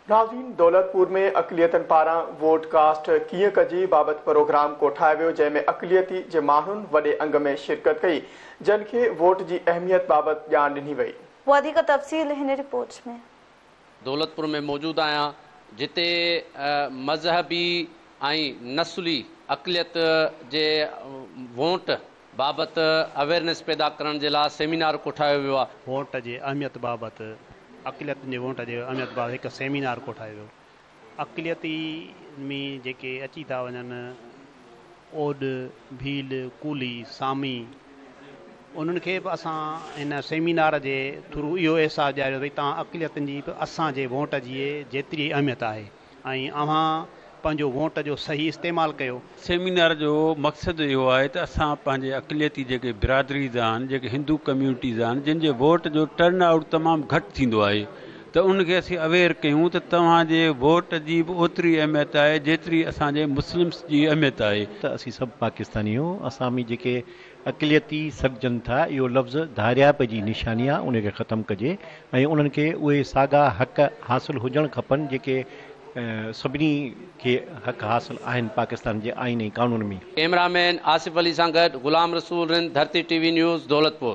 ناظرين دولتپور ۾ اقليتن پاران ووٽ ڪاسٽ ڪيئن ڪجي بابت پروگرام ڪوٺايو ويو جنهن ۾ اقليتي جي ماڻهن وڏي انگ ۾ شرڪت ڪئي جن کي ووٽ جي اهميت بابت ڄاڻ ڏني وئي. وڌيڪ تفصيل هن رپورٽ ۾. دولتپور ۾ موجود آهيان جتي مذهبي ۽ نسلي اقليت جي ووٽ بابت اويئرنيس پيدا ڪرڻ جي لاء سيمينار ڪوٺايو ويو آهي. ووٽ جي اهميت بابت اقليتن جي ووٽ جي اهميت بابت هڪ سيمينار ڪوٺايو ويو. اقليتي ۾ جيڪي اچي ٿا وڃن اوڏ، ڀيل، ڪولهي، سامي انهن کي به اسان هن سيمينار جي ٿرو اهو احساس ڏياريو ڀئي توهان اقليتن جي به اسان جي ووٽ جي جيتري اهميت آهي ۽ اوهان پنهنجو ووٽ جو صحيح استعمال ڪيو. سيمينار جو مقصد اهو آهي ته اسان پنهنجي اقليتي جيڪي برادريز آهن، جيڪي هندو ڪميونٽيز آهن، جن جي ووٽ جو ٽرن آئوٽ تمام گهٽ ٿيندو آهي ته انهن کي اسين اويئر ڪيون ته توهان جي ووٽ جي به اوتري اهميت آهي جيتري اسان جي مسلمس جي اهميت آهي. ته اسين سڀ پاڪستاني آهيون، اسان ۾ جيڪي اقليتي سڏجن ٿا اهو لفظ ڌاريائپ جي نشاني آهي ان کي ختم ڪجي ۽ انهن کي اهي ساڳا حق حاصل هجڻ کپن جيڪي سڀني کي حق حاصل آهن پاڪستان جي آئين ۽ قانون ۾. ڪئميرا مين آصف علي سان گڏ Ghulam Rasool Rind, Dharti T V news, Daulatpur.